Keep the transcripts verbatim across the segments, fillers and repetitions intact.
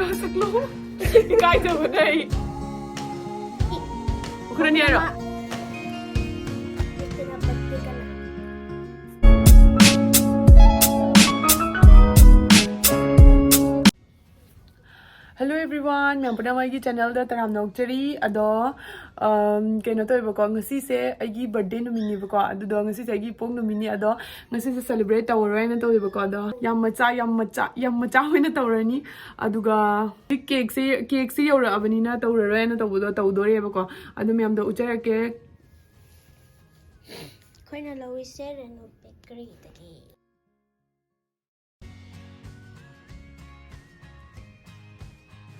ꯏꯀꯥꯏꯖꯕꯅ ꯑꯩ꯫ ꯃꯈꯨꯠ ꯑꯅꯤ ꯍꯥꯏꯔꯣ? Hello everyone, ꯃꯌꯥꯝ ꯄꯨꯝꯅꯃꯛ ꯑꯩꯒꯤ channelꯗ ꯇꯔꯥꯝꯅ ꯑꯣꯛꯆꯔꯤ꯫ ꯑꯗꯣ, ꯑꯝ, ꯀꯩꯅꯣ ꯇꯧꯋꯦꯕꯀꯣ, ꯉꯁꯤꯁꯦ ꯑꯩꯒꯤ birthday ꯅꯨꯃꯤꯠꯅꯦꯕꯀꯣ꯫ ꯑꯗꯨꯗꯣ ꯉꯁꯤꯁꯦ ꯑꯩꯒꯤ ꯏꯄꯣꯛ ꯅꯨꯃꯤꯠꯅꯤ꯫ ꯑꯗꯣ ꯉꯁꯤꯁꯦ celebrate ꯇꯧꯔꯔꯣꯏꯅ ꯇꯧꯋꯦꯕꯀꯣ꯫ ꯑꯗꯣ ꯌꯥꯝ ꯃꯆꯥ, ꯌꯥꯝ ꯃꯆꯥ, ꯌꯥꯝ ꯃꯆꯥ ꯑꯣꯏꯅ ꯇꯧꯔꯅꯤ꯫ ꯑꯗꯨꯒ cakeꯁꯦ, cakeꯁꯦ ꯌꯧꯔꯛꯑꯕꯅꯤꯅ ꯇꯧꯔꯔꯣꯏꯅ ꯇꯧꯕꯗꯣ ꯇꯧꯗꯣꯔꯦꯕꯀꯣ꯫ ꯑꯗꯨ ꯃꯌꯥꯝꯗꯣ ꯎꯠꯆꯔꯛꯀꯦ꯫ ꯑꯩꯈꯣꯏꯅ ꯂꯧꯔꯤꯁꯦ ꯔꯦꯅꯨ ꯕꯦꯀꯔꯤꯗꯒꯤ꯫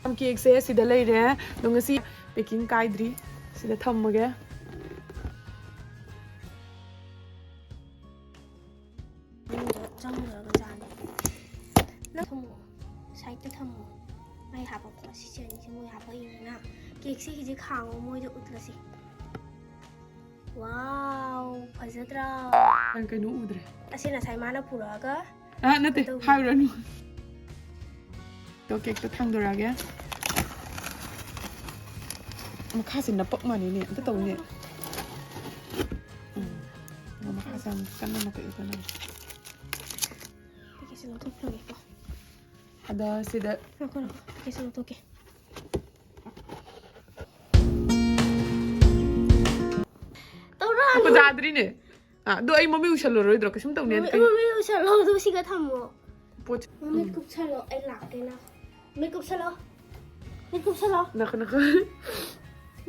Cakeꯁꯦ ꯁꯤꯗ ꯂꯩꯔꯦ꯫ ꯑꯗꯣ ꯉꯁꯤ packing ꯀꯥꯏꯗ꯭ꯔꯤ꯫ ꯁꯤꯗ ꯊꯝꯃꯒꯦ꯫ ꯃꯅꯨꯡꯗ ꯆꯪꯈ꯭ꯔꯕꯖꯥꯠꯅꯦ꯫ ꯅꯪ ꯊꯝꯃꯣ꯫ Sideꯇ ꯊꯝꯃꯣ꯫ ꯃꯩ ꯍꯥꯞꯄꯛꯄ ꯁꯤꯁꯦ ꯑꯅꯤꯁꯦ ꯃꯣꯏ ꯍꯥꯞꯄꯛꯏꯅꯤꯅ꯫ Cakeꯁꯦ ꯍꯧꯖꯤꯛ ꯈꯥꯡꯉꯣ ꯃꯣꯏꯗ ꯎꯠꯂꯁꯤ꯫ Wow, ꯐꯖꯗ꯭ꯔꯥ? ꯅꯪ ꯀꯩꯅꯣ ꯎꯗ꯭ꯔꯦ꯫ ꯑꯁꯤ ꯉꯁꯥꯏ ꯃꯥꯅ ꯄꯨꯔꯛꯑꯒ ꯑꯥ, ꯅꯠꯇꯦ, ꯇꯧꯕꯤ꯫ ꯍꯥꯏꯔꯨꯔꯅꯨ꯫ ꯑꯗꯣ cakeꯇꯣ ꯊꯥꯡꯗꯣꯔꯛꯑꯒꯦ꯫ ꯃꯈꯥꯁꯦ ꯅꯄꯛ ꯃꯥꯜꯂꯤꯅꯦ, ꯑꯝꯇ ꯇꯧꯅꯦ꯫ ꯎꯝ꯫ ꯑꯗꯣ ꯃꯈꯥꯁꯦ ꯌꯥꯝ ꯀꯟꯅ ꯅꯄꯛꯑꯦꯀꯣ ꯅꯪ꯫ ꯀꯩꯁꯨ ꯂꯧꯊꯣꯛꯈ꯭ꯔꯒꯦꯀꯣ꯫ ꯑꯗꯣ ꯁꯤꯗ ꯉꯥꯏꯈꯣ, ꯉꯥꯏꯈꯣ, ꯀꯩꯁꯨ ꯂꯧꯊꯣꯛꯀꯦ꯫ ꯇꯧꯔꯛꯑꯅꯨ꯫ ꯈꯨꯖꯥꯗ꯭ꯔꯤꯅꯦ꯫ ꯑꯥ, ꯑꯗꯣ ꯑꯩ ꯃꯃꯤꯠ ꯎꯏꯁꯜꯂꯔꯣꯏꯗ꯭ꯔꯣ? ꯀꯩꯁꯨꯝ ꯇꯧꯅꯤ ꯃꯃꯤꯠ, ꯀꯩ ꯃꯃꯤꯠ ꯎꯏꯁꯜꯂꯣ, ꯑꯗꯨ ꯁꯤꯒ ꯊꯝꯃꯣ꯫ ꯄꯣꯠ-, ꯃꯃꯤꯠ ꯎꯝ꯫ ꯀꯨꯞꯁꯜꯂꯣ, ꯑꯩ ꯂꯥꯛꯀꯦ ꯅꯪ꯫ ꯃꯤꯠ ꯀꯨꯞꯁꯜꯂꯣ꯫ ꯃꯤꯠ ꯀꯨꯞꯁꯜꯂꯣ꯫ ꯅꯈꯣ, ꯅꯈꯣ꯫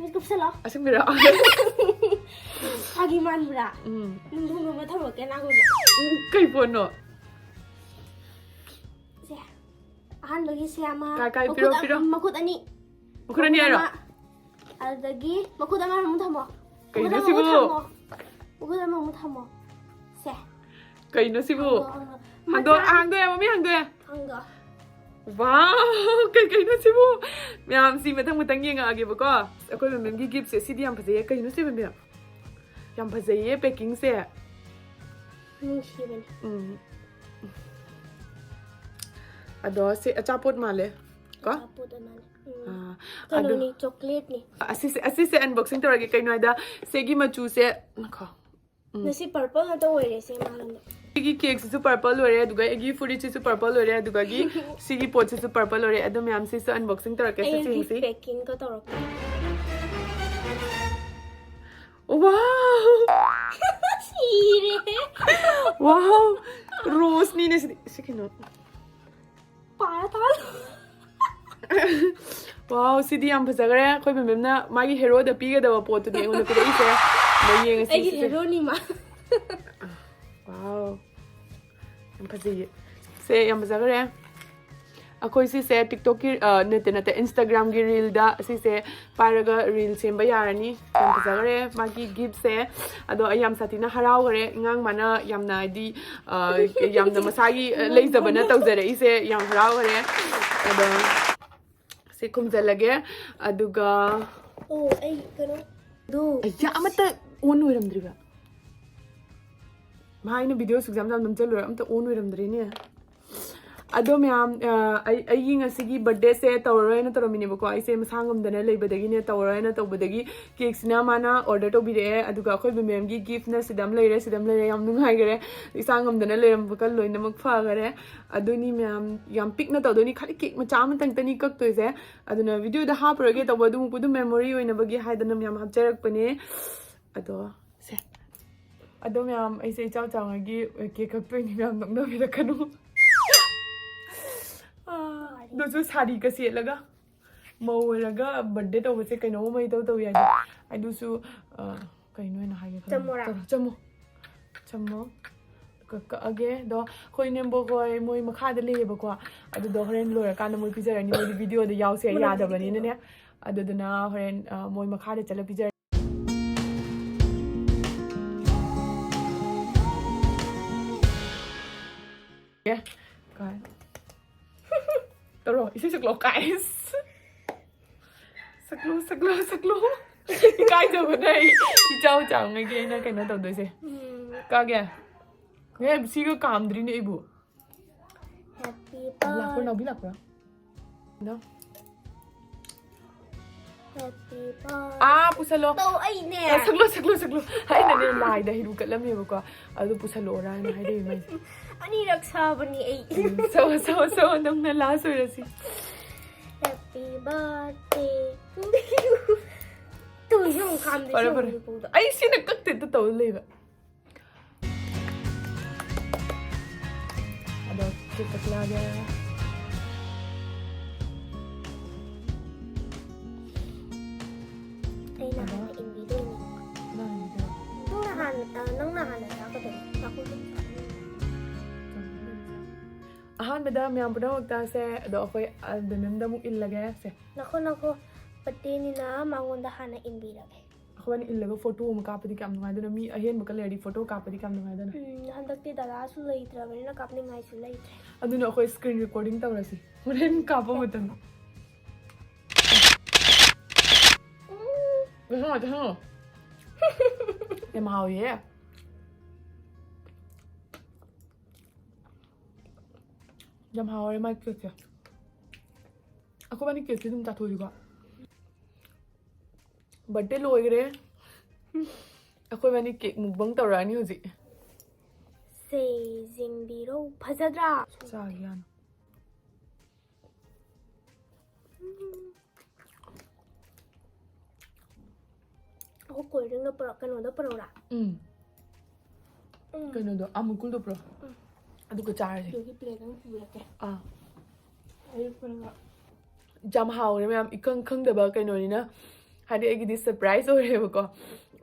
ꯃꯤꯠ ꯀꯨꯞꯁꯜꯂꯣ꯫ ꯑꯁꯦꯡꯕꯩꯔꯣ? ꯐꯥꯒꯤ ꯃꯥꯟꯕ꯭ꯔꯥ? ꯎꯝ꯫ ꯅꯨꯡꯗꯣꯡ ꯑꯃ ꯊꯝꯃꯛꯀꯦ ꯅꯪꯉꯣꯟꯗ꯫ ꯎꯝ, ꯀꯩ ꯄꯣꯠꯅꯣ? ꯁꯦ꯫ ꯑꯍꯥꯟꯕꯒꯤꯁꯦ ꯑꯃ ꯀꯥꯏ, ꯀꯥꯏ, ꯃꯈꯨꯠ ꯄꯤꯔꯣ, ꯑꯝ-, ꯄꯤꯔꯣ꯫ ꯃꯈꯨꯠ ꯑꯅꯤ꯫ ꯃꯈꯨꯠ ꯑꯅꯤ ꯃꯈꯨꯠ ꯍꯥꯏꯔꯣ? ꯑꯃ, ꯑꯗꯨꯗꯒꯤ ꯃꯈꯨꯠ ꯑꯃ ꯑꯃꯨꯛ ꯊꯝꯃꯣ꯫ ꯀꯩꯅꯣ ꯃꯈꯨꯠ ꯑꯃ ꯁꯤꯕꯨ? ꯑꯃꯨꯛ ꯊꯝꯃꯣ꯫ ꯃꯈꯨꯠ ꯑꯃ ꯑꯃꯨꯛ ꯊꯝꯃꯣ꯫ ꯁꯦ꯫ ꯀꯩꯅꯣ ꯁꯤꯕꯨ? ꯍꯥꯡꯗꯣꯛ, ꯍꯥꯡꯗꯣꯛ꯫ ꯍꯥꯡꯗꯣꯛ, ꯃꯆꯥ꯫ ꯍꯥꯡꯗꯣꯛꯑꯦ, ꯃꯃꯤ ꯍꯥꯡꯗꯣꯛꯑꯦ꯫ ꯍꯥꯡꯗꯣꯛ꯫ Wow! ꯀꯩ, ꯀꯩꯅꯣ ꯁꯤꯕꯨ? ꯃꯌꯥꯝꯁꯤ ꯃꯊꯪ ꯃꯊꯪ ꯌꯦꯡꯉꯛꯑꯒꯦꯕꯀꯣ꯫ ꯑꯩꯈꯣꯏ ꯃꯦꯝꯒꯤ giftꯁꯦ ꯁꯤꯗꯤ ꯌꯥꯝ ꯐꯖꯩꯌꯦ꯫ ꯀꯩꯅꯣ ꯁꯤ ꯃꯦꯝꯕꯤ? ꯌꯥꯝ ꯐꯖꯩꯌꯦ packingꯁꯦ꯫ ꯅꯨꯡꯁꯤꯕꯅꯦ꯫ ꯎꯝ꯫ ꯑꯗꯣ ꯁꯤ ꯑꯆꯥꯄꯣꯠ ꯃꯥꯜꯂꯦ꯫ ꯀꯣ? ꯑꯆꯥꯄꯣꯠ ꯑꯃꯅꯤ꯫ ꯎꯝ꯫ ꯑꯥ, ꯑꯗꯨ ꯀꯩꯅꯣꯅꯤ, ꯆꯣꯀ꯭ꯂꯦꯠꯅꯤ꯫ ꯑꯁꯤꯁꯦ ꯑꯁꯤꯁꯦ ꯑꯟꯕꯣꯛꯁꯤꯡ ꯇꯧꯔꯒꯦ꯫ ꯀꯩꯅꯣ ꯍꯥꯏꯗ, ꯁꯤꯒꯤ ꯃꯆꯨꯁꯦ, ꯉꯥꯏꯈꯣ꯫ ꯉꯁꯤ ꯄꯔꯄꯜ ꯉꯥꯛꯇ ꯑꯣꯏꯔꯦ ꯁꯤ ꯃꯥꯂꯪꯗ꯫ ꯁꯤꯒꯤ ꯀꯦꯛꯁꯤꯁꯨ ꯄꯔꯄꯜ ꯑꯣꯏꯔꯦ, ꯑꯗꯨꯒ ꯑꯩꯒꯤ ꯐꯨꯔꯤꯠꯁꯤꯁꯨ ꯄꯔꯄꯜ ꯑꯣꯏꯔꯦ, ꯑꯗꯨꯒ ꯁꯤꯒꯤ ꯄꯣꯠꯁꯤꯁꯨ ꯄꯔꯄꯜ ꯑꯣꯏꯔꯦ꯫ ꯑꯗꯣ ꯃꯌꯥꯝꯁꯤꯁꯨ ꯑꯟꯕꯣꯛꯁꯤꯡ ꯇꯧꯔꯛꯀꯦ꯫ ꯁꯤ ꯑꯩ ꯒꯤꯐ ꯌꯦꯡꯁꯤ꯫ ꯄꯦꯀꯤꯡꯒ ꯇꯧꯔꯛꯀꯦ꯫ ꯋꯥꯎ! ꯁꯤꯔꯦ꯫ ꯋꯥꯎ! ꯔꯣꯁꯅꯤꯅꯦ ꯁꯤꯗꯤ꯫ ꯁꯤ ꯀꯩꯅꯣ? ꯄꯥꯔ ꯇꯥꯜ꯫ ꯋꯥꯎ, ꯁꯤꯗꯤ ꯌꯥꯝ ꯐꯖꯈ꯭ꯔꯦ꯫ ꯑꯩꯈꯣꯏ ꯃꯦꯝꯅ ꯃꯥꯒꯤ ꯍꯦꯔꯣꯗ ꯄꯤꯒꯗꯕ ꯄꯣꯠꯇꯨꯅꯤ ꯑꯩꯉꯣꯟꯗ ꯄꯤꯔꯛꯏꯁꯦ꯫ ꯑꯗꯣ ꯌꯦꯡꯉꯁꯤ ꯑꯩꯒꯤ ꯁꯤꯁꯦ꯫ ꯍꯦꯔꯣꯅꯤ ꯃꯥ꯫ ꯋꯥꯎ, ꯌꯥꯝ ꯐꯖꯩꯌꯦ꯫ ꯁꯦ, ꯌꯥꯝ ꯐꯖꯈ꯭ꯔꯦ꯫ ꯑꯩꯈꯣꯏ ꯁꯤꯁꯦ ꯇꯤꯛꯇꯣꯛꯀꯤ, ꯑ, ꯅꯠꯇꯦ, ꯅꯠꯇꯦ, ꯏꯟꯁꯇꯥꯒ꯭ꯔꯥꯝꯒꯤ ꯔꯤꯜꯗ ꯁꯤꯁꯦ ꯄꯥꯏꯔꯒ ꯔꯤꯜ ꯁꯦꯝꯕ ꯌꯥꯔꯅꯤ꯫ ꯌꯥꯝ ꯐꯖꯈ꯭ꯔꯦ ꯃꯥꯒꯤ ꯒꯤꯐꯁꯦ꯫ ꯑꯗꯣ ꯑꯩ ꯌꯥꯝ ꯁꯥꯊꯤꯅ ꯍꯔꯥꯎꯈ꯭ꯔꯦ꯫ ꯑꯉꯥꯡ ꯃꯥꯅ ꯌꯥꯝꯅ, ꯍꯥꯏꯗꯤ, ꯑ, ꯌꯥꯝꯅ ꯃꯁꯥꯒꯤ, ꯑ, ꯂꯩꯖꯕꯅ ꯇꯧꯖꯔꯛꯏꯁꯦ꯫ ꯌꯥꯝ ꯍꯔꯥꯎꯈ꯭ꯔꯦ꯫ ꯑꯗꯣ ꯁꯤ ꯈꯨꯝꯖꯤꯜꯂꯒꯦ꯫ ꯑꯗꯨꯒ ꯑꯣ, ꯑꯩ ꯀꯩꯅꯣ꯫ ꯑꯗꯨ ꯑꯩꯌꯥ, ꯑꯃꯠꯇ ꯑꯣꯟ ꯑꯣꯏꯔꯝꯗ꯭ꯔꯤꯕ꯫ ꯃꯥ, ꯑꯩꯅ ꯚꯤꯗꯤꯑꯣ ꯁꯨꯛꯌꯥꯝ ꯌꯥꯝ ꯅꯝꯖꯜꯂꯨꯔ ꯑꯝꯇ ꯑꯣꯟ ꯑꯣꯏꯔꯝꯗ꯭ꯔꯤꯅꯦ꯫ ꯑꯗꯣ ꯃꯌꯥꯝ, ꯑ, ꯑꯩ, ꯑꯩꯒꯤ ꯉꯁꯤꯒꯤ ꯕꯔꯊꯗꯦꯁꯦ ꯇꯧꯔꯔꯣꯏꯅ ꯇꯧꯔꯝꯃꯤꯅꯦꯕꯀꯣ꯫ ꯑꯩꯁꯦ ꯃꯁꯥ ꯉꯝꯗꯅ ꯂꯩꯕꯗꯒꯤꯅꯦ, ꯇꯧꯔꯔꯣꯏꯅ ꯇꯧꯕꯗꯒꯤ ꯀꯦꯛꯁꯤꯅ ꯃꯥꯅ ꯑꯣꯔꯗꯔ ꯇꯧꯕꯤꯔꯛꯑꯦ꯫ ꯑꯗꯨꯒ ꯑꯩꯈꯣꯏ ꯃꯦꯝꯒꯤ ꯒꯤꯐꯅ ꯁꯤꯗ ꯑꯃ ꯂꯩꯔꯦ, ꯁꯤꯗ ꯑꯃ ꯂꯩꯔꯦ꯫ ꯌꯥꯝ ꯅꯨꯡꯉꯥꯏꯈꯔꯦ꯫ ꯏꯁꯥ ꯉꯝꯗꯅ ꯂꯩꯔꯝꯕꯒ ꯂꯣꯏꯅꯃꯛ ꯐꯈꯔꯦ꯫ ꯑꯗꯨꯅꯤ ꯃꯌꯥꯝ, ꯌꯥꯝ ꯄꯤꯛꯅ ꯇꯧꯗꯣꯏꯅꯤ, ꯈꯔ ꯀꯦꯛ ꯃꯆꯥ ꯑꯃꯇꯪꯇꯅꯤ ꯀꯛꯇꯣꯏꯁꯦ꯫ ꯑꯗꯨꯅ ꯚꯤꯗꯤꯑꯣꯗ ꯍꯥꯞꯄꯔꯣꯏꯒꯦ ꯇꯧꯕ, ꯑꯗꯨꯝ ꯑꯗꯨꯝ ꯃꯦꯃꯣꯔꯤ ꯑꯣꯏꯅꯕꯒꯤ ꯍꯥꯏꯗꯅ ꯃꯌꯥꯝ ꯍꯥꯞꯆꯔꯛꯄꯅꯦ꯫ ꯑꯗꯣ ꯁꯦ꯫ ꯑꯗꯣ ꯃꯌꯥꯝ, ꯑꯩꯁꯦ ꯏꯆꯥꯎ ꯆꯥꯎꯉꯩꯒꯤ ꯀꯦꯛ ꯀꯛꯇꯣꯏꯅꯤ ꯃꯌꯥꯝ, ꯅꯣꯛꯅꯕꯤꯔꯛꯀꯅꯨ꯫ ꯑꯥ, ꯑꯗꯨꯁꯨ ꯁꯥꯔꯤꯒ ꯁꯦꯠꯂꯒ ꯃꯧ ꯑꯣꯏꯔꯒ ꯕꯔꯊꯗꯦ ꯇꯧꯕꯁꯦ ꯀꯩꯅꯣꯝꯃ ꯏꯇꯧ ꯇꯧꯏ ꯍꯥꯏꯗꯤ꯫ ꯑꯗꯨꯁꯨ, ꯑ, ꯀꯩꯅꯣ ꯑꯣꯏꯅ ꯍꯥꯏꯒꯦ ꯈꯜꯂꯤ꯫ ꯆꯝꯃꯣꯔꯥ? ꯇꯧꯔꯣ, ꯆꯝꯃꯣ꯫ ꯆꯝꯃꯣ꯫ ꯀꯛ-, ꯀꯛꯑꯒꯦ꯫ ꯑꯗꯣ ꯑꯩꯈꯣꯏ ꯏꯅꯦꯝꯕꯣꯛ ꯍꯣꯏ ꯃꯣꯏ ꯃꯈꯥꯗ ꯂꯩꯌꯦꯕꯀꯣ꯫ ꯑꯗꯨꯗꯣ ꯍꯣꯔꯦꯟ ꯂꯣꯏꯔꯀꯥꯟꯗ ꯃꯣꯏ ꯄꯤꯖꯔꯅꯤ꯫ ꯃꯣꯏꯗꯤ ꯚꯤꯗꯤꯑꯣꯗ ꯌꯥꯎꯁꯦ ꯃꯅꯝꯗꯤ ꯌꯥꯗꯕꯅꯤꯅꯅꯦ꯫ ꯑꯗꯨꯗꯨꯅ ꯍꯣꯔꯦꯟ, ꯑ, ꯃꯣꯏ ꯃꯈꯥꯗ ꯆꯠꯂ ꯄꯤꯖꯔꯅꯤ꯫ ꯑꯦ, ꯀꯥꯏ꯫ ꯇꯧꯔꯣ, ꯏꯁꯩ ꯁꯛꯂꯣ, guys꯫ ꯁꯛꯂꯣ, ꯁꯛꯂꯣ, ꯁꯛꯂꯣ꯫ ꯏꯀꯥꯏꯖꯕꯅ ꯑꯩ ꯏꯆꯥꯎ ꯆꯥꯎꯉꯩꯒꯤ ꯑꯩꯅ ꯀꯩꯅꯣ ꯇꯧꯗꯣꯏꯁꯦ꯫ ꯎꯝ, ꯀꯛꯑꯒꯦ꯫ ꯑꯦ, ꯁꯤꯒ ꯀꯥꯝꯗ꯭ꯔꯤꯅꯦ ꯑꯩꯕꯨ꯫ happy ꯂꯥꯛꯄ꯭ꯔꯣ, birthday꯫ ꯅꯥꯎꯕꯤ ꯂꯥꯛꯄ꯭ꯔꯣ? Happy birthday. ꯑꯥ, ꯄꯨꯁꯜꯂꯣ꯫ ꯇꯧ, ꯑꯩꯅꯦ꯫ ꯑ, ꯁꯛꯂꯣ, ꯁꯛꯂꯣ, ꯁꯛꯂꯣ꯫ ꯑꯩꯅꯅꯦ ꯂꯥꯏꯗ ꯍꯩꯔꯨ ꯀꯠꯂꯝꯃꯦꯕꯀꯣ꯫ ꯑꯗꯨ ꯄꯨꯁꯜꯂꯛꯑꯣꯔꯥ ꯍꯥꯏꯅ ꯍꯥꯏꯔꯛꯏ ꯃꯩꯁꯦ꯫ ꯑꯅꯤꯔꯛ ꯁꯥꯕꯅꯤ ꯑꯩ꯫ ꯎꯝ, ꯁꯛꯑꯣ, ꯁꯛꯑꯣ, ꯁꯛꯑꯣ, ꯅꯪꯅ last ꯑꯣꯏꯔꯁꯤ꯫ Happy birthday to you. Two, ꯌꯦꯡꯉꯨ, ꯈꯥꯝꯗꯦ, ꯐꯔꯦ, ꯁꯤ ꯐꯔꯦ꯫ ꯌꯦꯡꯉꯨ, ꯄꯨꯗ꯫ ꯑꯩ ꯁꯤꯅ ꯀꯛꯇꯦ ꯇꯧꯔ ꯂꯩꯕ꯫ ꯑꯗꯣ ꯀꯦꯛ ꯀꯛꯂꯛꯑꯒꯦ꯫ ꯑꯩꯅ ꯍꯥꯟꯅ ꯏꯟꯕꯤꯗꯣꯏꯅꯦ꯫ ꯅꯪ ꯏꯟꯕꯤꯗꯣꯏꯔꯣ? ꯅꯪꯅ ꯍꯥꯟꯅ, ꯑ, ꯅꯪꯅ ꯍꯥꯟꯅ ꯆꯥꯒꯗꯕꯅꯤ꯫ ꯆꯥꯛꯈꯨꯝꯗ ꯆꯥꯅꯤꯡꯉꯦ꯫ ꯑꯍꯥꯟꯕꯗ ꯃꯌꯥꯝ ꯄꯨꯝꯅꯃꯛꯇ ꯁꯦ, ꯑꯗꯣ ꯑꯩꯈꯣꯏ, ꯑ, ꯕꯦꯝꯕꯦꯝꯗ ꯑꯃꯨꯛ ꯏꯜꯂꯒꯦ ꯁꯦ꯫ ꯅꯈꯣ, ꯅꯈꯣ, birthdayꯅꯤꯅ ꯃꯉꯣꯟꯗ ꯍꯥꯟꯅ ꯏꯟꯕꯤꯔꯒꯦ꯫ ꯑꯩꯈꯣꯏꯕꯥꯅꯤ ꯏꯜꯂꯒ photo ꯑꯃ ꯀꯥꯞꯄꯗꯤ ꯀꯌꯥꯝ ꯅꯨꯡꯉꯥꯏꯗꯣꯏꯅꯣ? ꯃꯤ ꯑꯍꯦꯟꯕꯀ ꯂꯩꯔꯗꯤ photo ꯀꯥꯞꯄꯗꯤ ꯀꯌꯥꯝ ꯅꯨꯡꯉꯥꯏꯗꯣꯏꯅꯣ? ꯎꯝ, ꯍꯟꯗꯛꯇꯤ ꯗꯗꯥꯁꯨ ꯂꯩꯇ꯭ꯔꯕꯅꯤꯅ ꯀꯥꯞꯅꯤꯡꯉꯥꯏꯁꯨ ꯂꯩꯇ꯭ꯔꯦ꯫ ꯑꯗꯨꯅ ꯑꯩꯈꯣꯏ screen recording ꯇꯧꯔꯁꯤ ꯍꯣꯔꯦꯟ ꯀꯥꯞꯄ ꯃꯇꯝꯗ꯫ ꯎꯝ꯫ ꯀꯩꯁꯨ ꯅꯨꯡꯉꯥꯏꯇꯦ, ꯍꯪꯉꯣ꯫ ꯌꯥꯝ ꯍꯥꯎꯋꯤꯍꯦ꯫ ꯌꯥꯝ ꯍꯥꯎꯔꯦ ꯃꯥꯏ cakeꯁꯦ꯫ ꯑꯩꯈꯣꯏꯕꯥꯅꯤ cakeꯁꯦ ꯑꯗꯨꯝ ꯆꯥꯊꯣꯛꯑꯁꯤꯀꯣ꯫ Birthday ꯂꯣꯏꯈ꯭ꯔꯦ꯫ ꯑꯩꯈꯣꯏꯕꯥꯅꯤ cake mukbang ꯇꯧꯔꯛꯑꯅꯤ ꯍꯧꯖꯤꯛ꯫ ꯁꯦ, ꯌꯦꯡꯕꯤꯔꯣ꯫ ꯐꯖꯗ꯭ꯔꯥ? ꯆꯥꯒꯦ ꯌꯥꯅꯤ꯫ ꯑꯩꯈꯣꯏ cold drinkꯗꯣ ꯄꯨꯔꯛ-, ꯀꯩꯅꯣꯗꯣ ꯄꯨꯔꯛꯎꯔꯥ? ꯎꯝ꯫ ꯎꯝ꯫ ꯀꯩꯅꯣꯗꯣ, ꯑꯃꯨꯀꯨꯜꯗꯣ ꯄꯨꯔꯛꯑꯣ꯫ ꯎꯝ꯫ ꯑꯗꯨꯒ ꯆꯥꯔꯁꯦ꯫ ꯑꯗꯨꯒꯤ plate ꯑꯃ ꯄꯨꯕꯤꯔꯛꯀꯦ꯫ ꯑꯥ꯫ ꯑꯌꯨꯛ ꯄꯨꯔꯒ꯫ ꯌꯥꯝ ꯍꯥꯎꯔꯦ ꯃꯌꯥꯝ, ꯏꯈꯪ ꯈꯪꯗꯕ ꯀꯩꯅꯣꯅꯤꯅ, ꯍꯥꯏꯗꯤ ꯑꯩꯒꯤꯗꯤ surprise ꯑꯣꯏꯔꯦꯕꯀꯣ꯫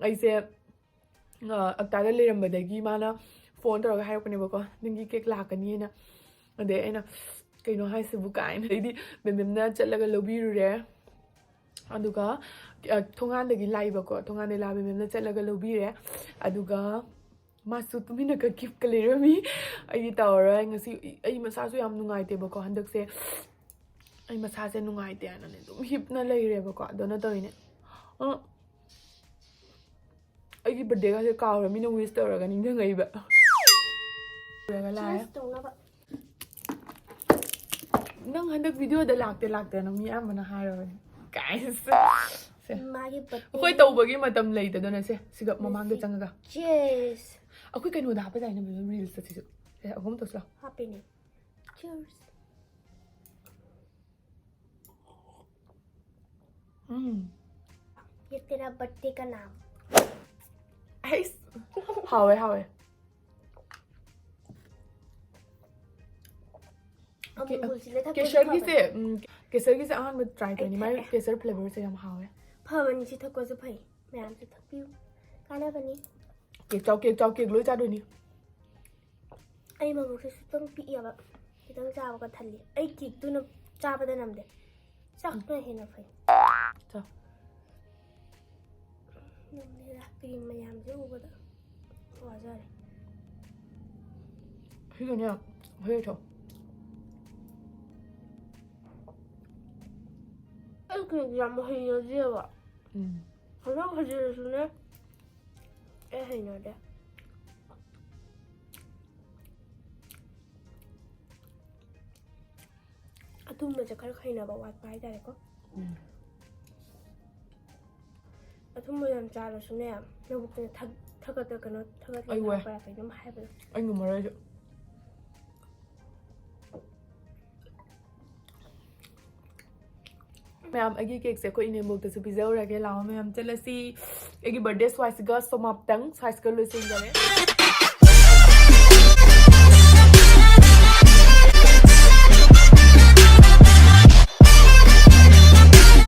ꯑꯩꯁꯦ, ꯑ, ꯑꯛꯇꯥꯗ ꯂꯩꯔꯝꯕꯗꯒꯤ ꯃꯥꯅ phone ꯇꯧꯔꯒ ꯍꯥꯏꯔꯛꯄꯅꯦꯕꯀꯣ, "ꯅꯪꯒꯤ cake ꯂꯥꯛꯀꯅꯤꯅ"꯫ ꯑꯗꯩ ꯑꯩꯅ, "ꯀꯩꯅꯣ ꯍꯥꯏꯁꯤꯕꯨ?" ꯀꯥꯏꯅ꯫ ꯑꯩꯗꯤ ꯕꯦꯝꯕꯦꯝꯅ ꯆꯠꯂꯒ ꯂꯧꯕꯤꯔꯨꯔꯦ꯫ ꯑꯗꯨꯒ, ꯑ, ꯊꯣꯡꯒꯥꯟꯗꯒꯤ ꯂꯥꯛꯏꯕꯀꯣ, ꯊꯣꯡꯒꯥꯟꯗꯒꯤ ꯂꯥꯛꯑ ꯕꯦꯝꯕꯦꯝꯅ ꯆꯠꯂꯒ ꯂꯧꯕꯤꯔꯦ꯫ ꯑꯗꯨꯒ ꯃꯥꯁꯨ ꯇꯨꯃꯤꯟꯅꯒ giftꯀ ꯂꯩꯔꯝꯃꯤ꯫ ꯑꯩꯗꯤ ꯇꯧꯔꯔꯣꯏ ꯉꯁꯤ꯫ ꯑꯩ ꯃꯁꯥꯁꯨ ꯌꯥꯝ ꯅꯨꯡꯉꯥꯏꯇꯦꯕꯀꯣ ꯍꯟꯗꯛꯁꯦ꯫ ꯑꯩ ꯃꯁꯥꯁꯦ ꯅꯨꯡꯉꯥꯏꯇꯦ ꯍꯥꯏꯅꯅꯦ ꯑꯗꯨꯝ ꯍꯤꯞꯅ ꯂꯩꯔꯦꯕꯀꯣ꯫ ꯑꯗꯨꯅ ꯇꯧꯔꯤꯅꯦ꯫ ꯑ, ꯑꯩꯒꯤ birthdayꯒꯁꯦ ꯀꯥꯎꯔꯦ, ꯃꯤꯅ wish ꯇꯧꯔꯒ ꯅꯤꯡꯁꯤꯡꯉꯛꯏꯕ꯫ ꯂꯣꯏꯔꯒ ꯂꯥꯛꯑꯦ꯫ Cheers ꯇꯧꯅꯕ꯫ ꯅꯪ ꯍꯟꯗꯛ ꯚꯤꯗꯤꯑꯣꯗ ꯂꯥꯛꯇꯦ ꯂꯥꯛꯇꯦꯅ ꯃꯤ ꯑꯌꯥꯝꯕꯅ ꯍꯥꯏꯔꯕꯅꯦ꯫ Guys. ꯁꯦ꯫ ꯃꯥꯒꯤ ꯑꯩꯈꯣꯏ ꯇꯧꯕꯒꯤ ꯃꯇꯝ ꯂꯩꯇꯗꯅ ꯁꯦ ꯁꯤꯒ ꯃꯃꯥꯡꯗ ꯆꯪꯉꯒ Cheers. ꯑꯩꯈꯣꯏ ꯀꯩꯅꯣꯗ ꯍꯥꯞꯄꯗꯥꯏꯅꯦ ꯔꯤꯜꯁꯇ ꯁꯤꯁꯨ꯫ ꯁꯦ ꯑꯍꯨꯝ ꯇꯧꯁꯤꯜꯂꯣ꯫ ꯍꯥꯞꯄꯤꯅꯦ꯫ Cheers. ꯎꯝ꯫ ये तेरा बर्थडे का नाम। ꯑꯩꯁ꯫ ꯍꯥꯎꯋꯦ ꯍꯥꯎꯋꯦ꯫ ꯑꯃꯨꯜꯁꯤꯅ ꯊꯛꯄꯁꯨ ꯀꯦꯁꯔꯒꯤꯁꯦ ꯐꯕꯅꯦ꯫ ꯎꯝ, ꯀꯦꯁꯔꯒꯤꯁꯦ ꯑꯍꯥꯟꯕ ꯇ꯭ꯔꯥꯏ ꯇꯧꯅꯤ꯫ ꯃꯥꯏ ꯊꯛꯑꯦ꯫ ꯀꯦꯁꯔ ꯐ꯭ꯂꯦꯕꯔꯁꯦ ꯌꯥꯝ ꯍꯥꯎꯋꯦ꯫ ꯐꯕꯅꯤ, ꯁꯤ ꯊꯛꯄꯁꯨ ꯐꯩ꯫ ꯃꯌꯥꯝꯁꯨ ꯊꯛꯄꯤꯌꯨ, ꯀꯥꯟꯅꯕꯅꯤ꯫ ꯀꯦꯛ ꯆꯥꯎ ꯀꯦꯛ ꯆꯥꯎ ꯀꯦꯛ ꯂꯣꯏ ꯆꯥꯗꯣꯏꯅꯤ꯫ ꯑꯩ ꯃꯕꯨꯛꯁꯦ ꯁꯨꯇꯪ ꯄꯤꯛꯑꯦꯕ, ꯈꯤꯇꯪ ꯆꯥꯕꯒ ꯊꯜꯂꯤ꯫ ꯑꯩ ꯀꯦꯛꯇꯨꯅ ꯆꯥꯕꯗ ꯅꯝꯗꯦ, ꯆꯥꯛꯅ ꯍꯦꯟꯅ ꯐꯩ꯫ ꯆꯥꯎ꯫ ꯅꯝꯗꯦꯗ, ꯀ꯭ꯔꯤꯝ ꯃꯌꯥꯝꯁꯦ ꯎꯕꯗ ꯋꯥꯖꯔꯦ꯫ ꯁꯤꯒꯅꯦ ꯍꯣꯔꯦꯟ ꯊꯣ꯫ ꯑꯩ ꯀꯦꯛ ꯌꯥꯝ ꯍꯩꯅꯗꯦꯕ꯫ ꯎꯝ꯫ ꯍꯧꯖꯤꯛ ꯍꯩꯖꯤꯜꯂꯁꯨꯅꯦ, ꯑꯩ ꯍꯩꯅꯗꯦ꯫ ꯑꯊꯨꯝꯕꯁꯦ ꯈꯔ ꯍꯩꯅꯕ ꯋꯥꯠꯄ ꯍꯥꯏꯇꯥꯔꯦꯀꯣ꯫ ꯎꯝ꯫ ꯑꯊꯨꯝꯕ ꯌꯥꯝ ꯆꯥꯔꯁꯨꯅꯦ, ꯅꯕꯨꯛꯇꯨꯅ ꯊꯛ- ꯊꯛꯀꯠꯇ ꯀꯩꯅꯣ ꯊꯛꯀꯠ ꯑꯩ ꯋꯥꯏ꯫ ꯂꯥꯛꯄ꯭ꯔꯥ ꯀꯩꯅꯣꯝ ꯍꯥꯏꯕꯗꯣ꯫ ꯑꯩ ꯉꯝꯃꯔꯣꯏ ꯑꯩꯁꯨ꯫ ꯃꯌꯥꯝ ꯑꯩꯒꯤ ꯀꯦꯛꯁꯦ ꯑꯩꯈꯣꯏ ꯏꯅꯦꯝꯕꯣꯛꯇꯁꯨ ꯄꯤꯖꯍꯧꯔꯒꯦ꯫ ꯂꯥꯛꯑꯣ ꯃꯌꯥꯝ ꯆꯠꯂꯁꯤ꯫ ꯑꯩꯒꯤ ꯕꯔꯊꯗꯦ ꯁ꯭ꯋꯥꯏꯁꯤꯒ ꯁꯣꯃꯥꯞꯇꯪ ꯁ꯭ꯋꯥꯏꯁꯤꯒ ꯂꯣꯏꯁꯤꯟꯖꯔꯦ꯫